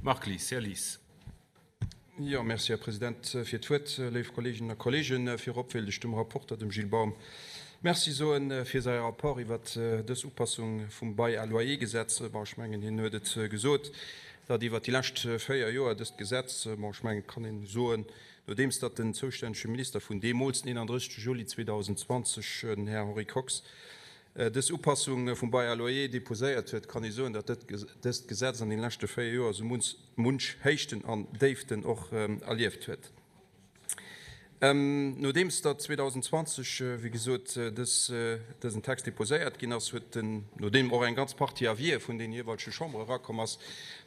Marc Lies, Här Lies. Jo, merci, Här President, fir d'Wuert. Léif Kolleeginnen a Kolleegen, virop wéilt ech dem Rapporter, dem Gilles Baum, Merci soe fir säi Rapport iwwert dës Upassung vum Bail-à-loyer-Gesetz. Bon, ech mengen, hien huet et gesot, datt iwwert déi lescht 4 Joer dëst Gesetz, bon, ech mengen, et kann een soen, nodeems datt den zoustännege Minister vun deemools, den 31 Juli 2020, den Här Henri Kox, dës Upassung vum Bail à loyer déposéiert huet, kann ee soen, datt dëst Gesetz an deene leschte 4 Joer esou munch Héichten an Déiften och erlieft huet. Nodeems datt 2020, wéi gesot, dësen Text déposéiert ginn ass, huet den, nodeem och eng ganz Partie Avisë vun den jeeweilege Chambere erakomm ass,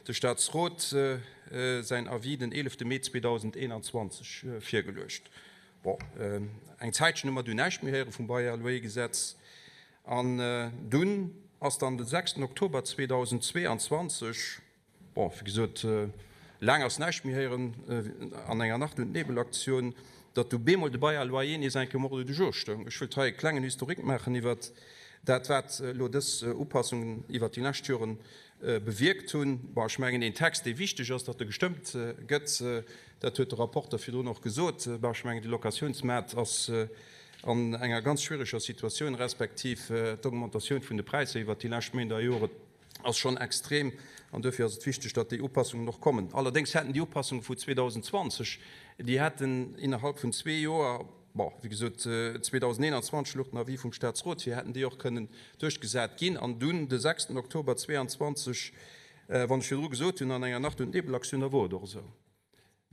de Statsrot säin Avis den 11 Mee 2021 virgeluecht. Bon, eng Zäitchen hu mer dunn näischt méi héiere vum Bail-à-loyer-Gesetz. An dunn ass dann de sechsten Oktober 2022, bon, wéi gesot, laang ass näischt méi héieren, an enger Nacht und Nebel-Aktioun, datt du bemol de Bail à loyer nees eng Kéier um Ordre du jour stoung. Ech wëllt hei e klengen Historique maachen iwwert dat, wat elo dës Upassungen iwwert déi lescht Joren bewierkt hunn. Bon, ech mengen, een Text, dee wichteg ass, datt e gestëmmt gëtt, dat huet de Rapporter virdrun och gesot. Bon, ech mengen, de Locatiounsmaart ass an enger ganz schwiereger Situatioun, respektiv d'Augmentatioun vun de Präisser iwwert déi lescht Méint a Jore ass schonn extrem. An duerfir ass et wichteg, datt déi Upassungen och kommen. Allerdéngs hätten déi Upassungen vu 2020, déi hätten innerhalb vun zwee Joer, Bon, wéi gesot, 2021 louch den Avis vum Statsrot vir, hätten déi och kënnen duerchgesat ginn. An dunn de sechsten Oktober 2022, wann ech virdru gesot hunn, an enger Nacht und Nebelaktioun, da wor et och esou.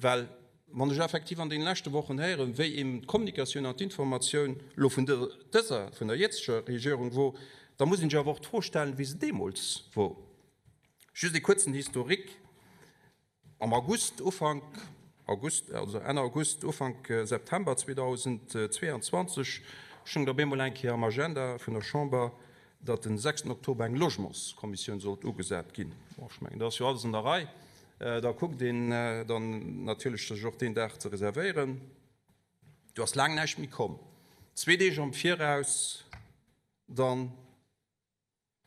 Well wann ech effektiv an deene leschte Wochen héieren, wéi eben d'Kommunikatioun an d'Informatioun elo vun dëser, vun der jetzeger Regierung wor, da muss een sech awer och d'Fro stellen, wéi se deemools wor. Just ee kuerzen Historique. Am August, Ufank August, also Enn August, Ufank September 2022 stoung et op eemol eng Kéier am Agenda vun der Chamber, datt den sechsten Oktober eng Logementskommissioun sollt ugesat ginn. Bon, ech mengen, dat ass jo alles an der Rei. Da kuckt een dann natierlech, sech och deen Dag ze reservéieren. Do ass laang näischt méi komm. Zwee Deeg am Viraus dann.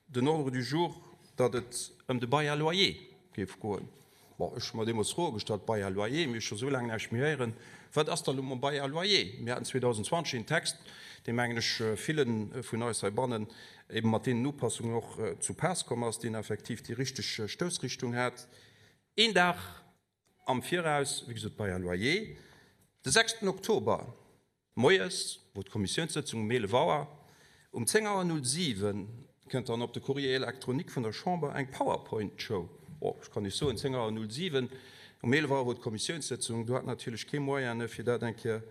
Den Ordre du jour, datt et ëm de Bail à loyer géif goen. Bon, ech hu mer deemools d'Fro gestallt, Bail à loyer, mir hu scho sou laang näischt méi héieren, wat ass da lo mam Bail à loyer? Mir haten 2020 een Text, dee mengen ech ville vun eis heibannen ebe mat deenen Upassungen och zu Paass komm ass, deen effektiv déi richteg Stoussrichtung hat. Een Dag am Viraus, wéi gesot, Bail à loyer, de sechsten Oktober Moies wor d'Kommissiounssëtzung um 11 Auer. Um 10 Auer 07 kënnt dann op de Courrier électronique vun der Chamber eng Powerpoint-Show. Oh, ech kann Iech soen, 10 Auer 07, um 11 Auer wor d'Kommissiounssëtzung, do hat natierlech kee Moyen, fir dat eng Kéier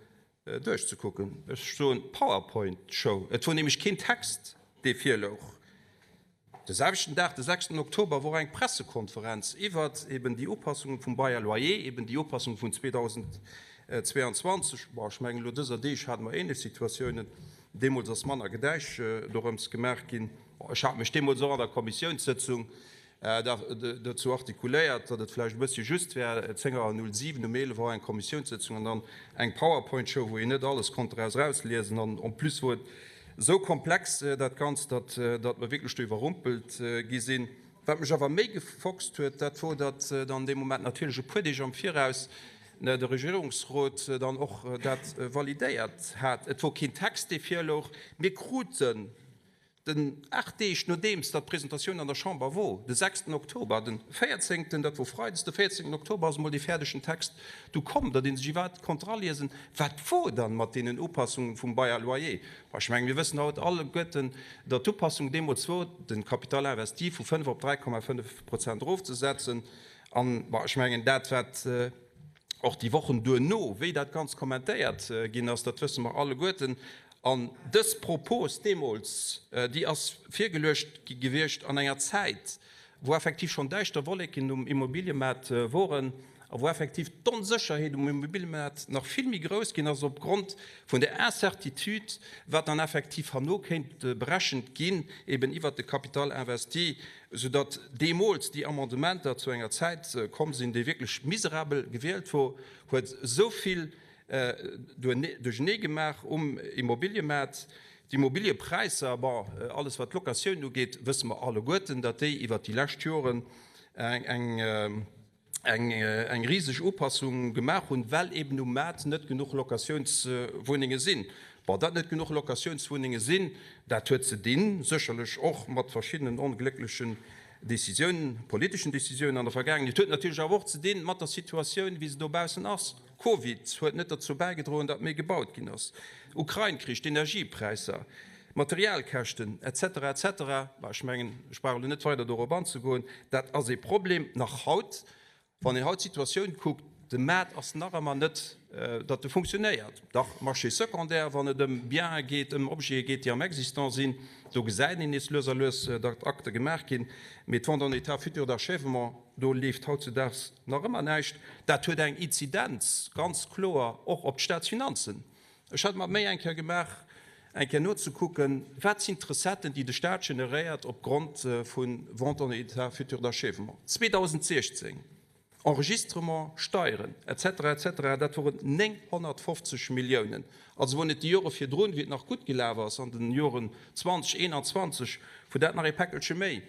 duerchzekucken. Ech soen Powerpoint-Show, et wor nämlech keen Text, dee virlouch. De selwechten Dag, de sechsten Oktober, wor eng Pressekonferenz iwwert eben déi Upassungen vum Bail à loyer, eben déi Upassung vun 2022. Bon, ech mengen, elo dëser Deeg hate mer ähnlech Situatiounen. Deemools ass manner Gedäisch dorëms gemaach ginn. Ech hat mech deemools och an der Kommissiounssëtzung dozou artikuléiert, datt et vläicht e bëssche just wär, 10 Auer 07, um 11 Auer eng Kommissiounssëtzung an dann eng Powerpoint-Show, wou een net alles konnt draus erausliesen an en plus wou et esou komplex dat Ganzt, datt datt mer wierklech do iwwerrumpelt gi sinn. Wat mech awer méi gefoxt huet, dat wor, datt dann dee Moment natierlech e puer Deeg am Viraus de Regierungsrot dann och dat validéiert hat. Et wor keen Text, dee virlouch. Mir kruten Den 8 Deeg nodeems datt d'Presentatioun an der Chamber wor, de sechsten Oktober, den véierzéngten, dat wor freides, de véierzéngten Oktober ass emol dee fäerdegen Text du komm, datt ee sech iwwerhaapt konnt eraliesen, wat wor dann mat deenen Upassungen vum Bail à loyer. Bon, ech mengen, mir wëssen haut alleguerten, datt d'Upassung deemools wor, de Capital investi vu 5 op 3,5 Prozent erofzesetzen. An, bon, ech mengen, dat wat och déi Wochen duerno, wéi dat Ganzt kommentéiert ginn ass, dat wësse mer alleguerten. An dës Propos deemools, déi ass virgeluecht gi gewiescht an enger Zäit, wou effektiv schonn däischter Wolleken um Immobiliëmaart woren a wou effektiv d'Onsécherheet um Immobiliëmaart nach vill méi grouss ginn ass opgrond vun der Incertitude, wat dann effektiv herno kéint berechent ginn, eben iwwert de Capital investi. Soudatt deemools déi Amendementer zu enger Zäit komm sinn, déi wierklech miserabel gewielt wor, huet esou vill duerchenee gemaach um Immobiliëmaart. D'Immobiliëpräisser, bon, alles wat d'Locatioun ugeet, wësse mer alleguerten, datt déi iwwert déi lescht Joren eng. eng riseg Upassung gemaach hunn, well eben um Maart net genuch Locatiounswunnenge sinn. Bon, datt net genuch Locatiounswunnenge sinn, dat huet ze dinn sécherlech och mat verschiddenen onglécklechen Décisiounen, politeschen Décisiounen an der Vergaangenheet, huet natierlech awer och ze dinn mat der Situatioun, wéi se dobaussen ass. Covid huet net derzou bäigedroen, datt méi gebaut ginn ass, Ukrain-Krich, d'Energiepräisser, Materialkäschten, etc. Etc. Bah, ech mengen, ech brauch elo net weider dorop anzegoen. Dat ass ee Problem nach haut. Wann een haut d'Situatioun kuckt, de Maart ass nach ëmmer net, datt e funktionéiert. Dach, Marché secondaire, wann et ëm Biene geet, ëm Objete geet, déi am Existant sinn, do gesäit een nees lues a lues, datt Akte gemaach ginn. Mee d'Vente en état futur d'achèvement, do leeft hautzudaags nach ëmmer näischt. Dat huet eng Inzidenz, ganz kloer, och op d'Staatsfinanzen. Ech hat mer d'Méi eng Kéier gemaach, eng Kéier nozekucken, wat sinn d'Recetten, déi de Staat generéiert opgrond vu Vente en état futur d'achèvement. 2016, Enregistrement, Steieren, et cetera, et cetera, dat woren 950 Milliounen. Also wor net déi Jore virdrun, wéi et nach gutt gelaf ass, an den Joren 20, 21, wor dat nach ee Päckelche méi.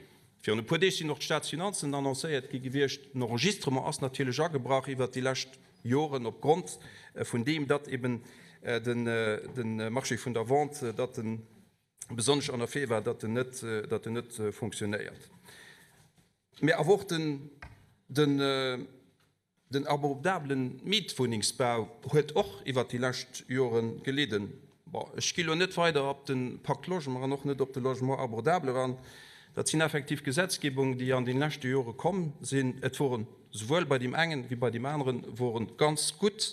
Virun e puer Deeg sinn och d'Staatsfinanzen annoncéiert gi gewiescht. Den Enregistrement ass natierlech agebrach iwwert déi lescht Joren opgrond vun deem, datt eben de Marché vun der Vente, datt en besonnesch an der Fee war, datt en net, datt en net funktionéiert. Mä awer och den, den, Den abordabele Mietwunnengsbau huet och iwwert déi lescht Jore gelidden. Bon, ech gi lo net weider op de Pacte Logement an och net op de Logement abordable eran. Dat sinn effektiv Gesetzgebungen, déi an de leschte Jore komm sinn. Et woren souwuel bei deem engen wéi bei deem aneren woren ganz gutt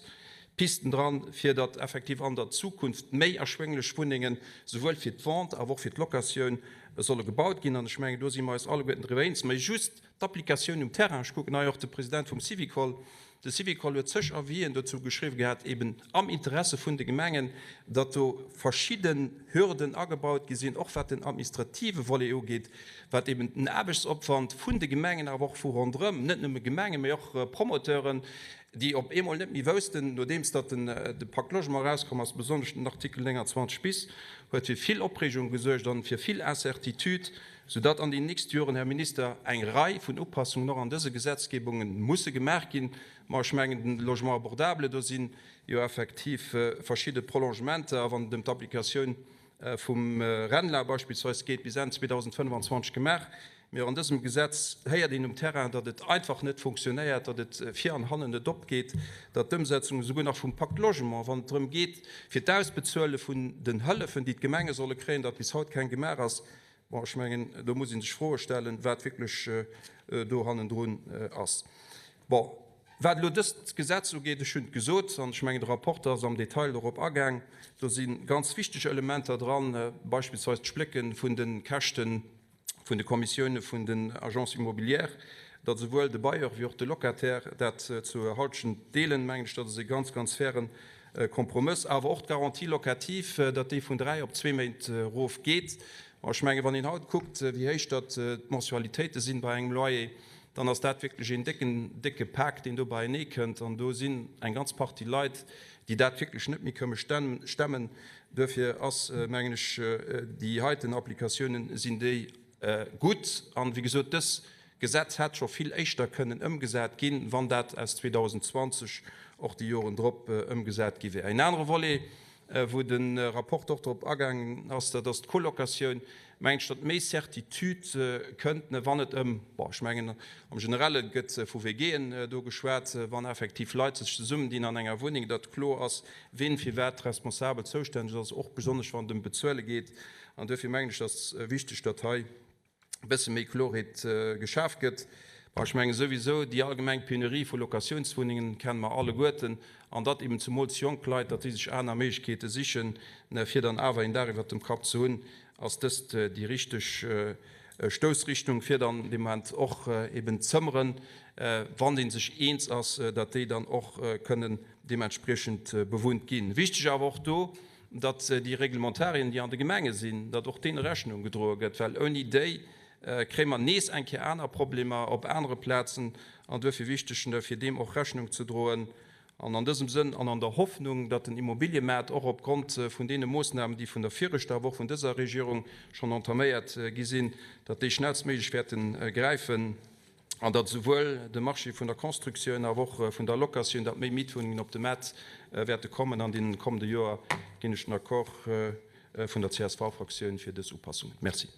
Pisten dran, fir datt effektiv an der Zukunft méi erschwénglech Wunnengen souwuel fir d'Vente awer och fir d'Locatioun solle gebaut ginn. An ech mengen, do si mer eis alleguerten driwwer eens. Mä just D'Applikatioun um Terrain, ech kucken hei och de President vum Syvicol, de Syvicol huet zeg Avisen dozou geschriwwen gehat, eben am Interesse vun de Gemengen, datt do verschidden Hürden agebaut gi sinn, och wat den administrative Volet ugeet, wat eben den Aarbechtsopwand vun de Gemengen, awer och vu ronderëm, net nëmme Gemengen, mä och Promoteuren, déi op eemol net méi woussten, nodeems datt den de Pacte Logement erauskomm ass, besonnesch den Artikel 29 bis, huet fir vill Opreegung gesuergt an fir vill Incertitude, soudatt an den nächste Joren, Här Minister, eng Rei vun Upassungen och an dëse Gesetzgebunge musse gemaach ginn. Ma ech mengen, den Logement abordable, do si jo effektiv verschidde Prolongementer, wann et ëm d'Applikatioun vum RENLA beispillsweis geet, bis Enn 2025 gemaach. Mee och an dësem Gesetz héiert een um Terrain, datt et einfach net funktionéiert, datt et vir an hannen net opgeet, datt d'Ëmsetzung esouguer nach vum Pacte Logement, wann et drëm geet, fir d'Ausbezuele vun den Hëllefen, déi d'Gemenge solle kréien, datt bis haut keng gemaach ass. Bon, ech mengen, do muss ee sech Froe stellen, wat wierklech do hannendrun ass. Bon, wat elo dëst Gesetz ugeet, ech hunn et gesot, an ech mengen, de Rapporteur ass am Detail dorop agaang, do si ganz wichteg Elementer dran, beispillsweis d'Splécke vun de Käschte vun de Kommissioune vun den Agences immobilières, datt esouwuel de Bailleur wéi och de Locataire dat zur Halschent deelen, mengen ech, dat ass e ganz, ganz fairen Kompromëss, awer och d'Garantie locative, datt déi vun 3 op zwee Méint erof geet. Ma ech mengen, wann een haut kuckt, wéi héich datt d'Mensualitéite sinn bei engem Loyer, dann ass dat wierklech een décken, décke Pak, deen do beienee kënnt. An do sinn eng ganz Partie Leit, déi dat wierklech net méi këmme stemmen. Duerfir ass, mengen ech, déi heiten Applikatiounen sinn déi gutt. An, wéi gesot, dës Gesetz hätt scho vill éischter kënnen ëmgesat ginn, wann dat aus 2020 och déi Joren drop ëmgesat gi wär. En anere Volet, wou de Rapport och drop agaangen ass, dat ass d'Colocatioun. Mengt ech, datt méi Certitude kënnt, wann et ëm, bon, ech mengen, am Generelle gëtt vu WGen do geschwat, wann effektiv Leit sech zesummendinn an enger Wunneng, datt kloer ass, wien fir wat responsabel zoustänneg ass, och besonnesch wann et ëm Bezuele geet. An duerfir mengen ech, ass wichteg, datt hei e bësse méi Klorheet geschaf gëtt. Bon, ech menge souwisou, déi allgemeng Penurie vu Locatiounswunnengen kenne mer alleguerten, an datt eben zemools jonk Leit, datt déi sech aner Méiglechkeete sichen, fir dann awer een Daach iwwert dem Kapp ze hunn, ass dëst déi richteg Stoussrichtung, fir dann dee Moment och eben d'Zëmmeren, wann ee sech eens ass, datt déi dann och kënnen deementspriechend bewunnt ginn. Wichteg awer och do, datt déi Reglementarien, déi an de Gemenge sinn, datt och deene Rechnung gedroe gëtt, well ouni déi kréie mer nees eng Kéier aner Problemer op anere Plazen. An duerfir wichteg, fir deem och Rechnung ze droen. An an dësem Sënn an an der Hoffnung, datt den Immobiliëmaart och opgrond vun deene Moossnamen, déi vun der viregter, awer och vun dëser Regierung schonn entaméiert gi sinn, datt déi schnellstméiglech wäerte gräifen. An datt esouwuel de Marché vun der Constructioun awer och vun der Locatioun, datt méi Mietwunnengen op de Maart wäerte kommen an deenen kommende Joer, ginn ech den Accord vun der CSV-Fraktioun fir dës Upassungen. Merci.